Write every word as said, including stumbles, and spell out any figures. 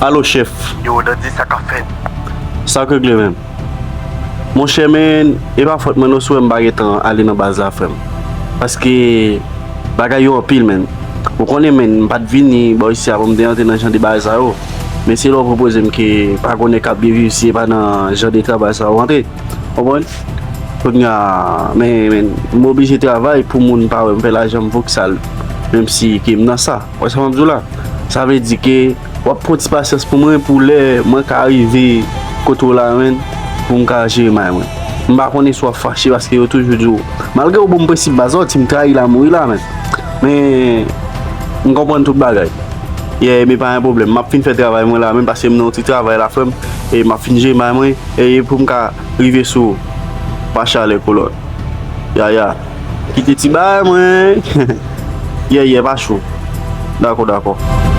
Alo chèf. Yo, Dandi, sa k ap fèt? Sa k regle menm? Monchè, men, e pa fòt mwen non si w wè m pa gentan ale nan baz la, frè m. Paske bagay yo anpil, men. Ou konnen, men, m pa t vini bò isi a pou m te antre nan jan de bagay sa yo. Men se lè w pwopoze m ke pa konnen k ap byen viv si e pa nan jan de travay sa yo antre. Konprann? Kounye a, men, men, m oblije travay pou moun pa wè m fè lajan m voksal. Menm si ke m nan sa. Wè sa m ap di w la? Sa vle di ke w ap pran ti pasyans pou mwen, pou lè mwen ka rive kote w la, men, pou m ka jere may mwen. M pa konnen si w ap fache paske yo toujou di w, malgre w ban m prensip baz la, w di m trayi la mouri la, men. Men, m konprann tout bagay. Yeah, men pa gen pwoblèm. M ap fin fè travay mwen la, men paske m nan yon ti travay la, frè m. E m ap fin jere may mwen. E pou m ka rive sou ou. Pa chalè kolòn. Ya, ya. Kite ti bagay mwen. Yeah, yeah, pa cho. Dakò, dakò.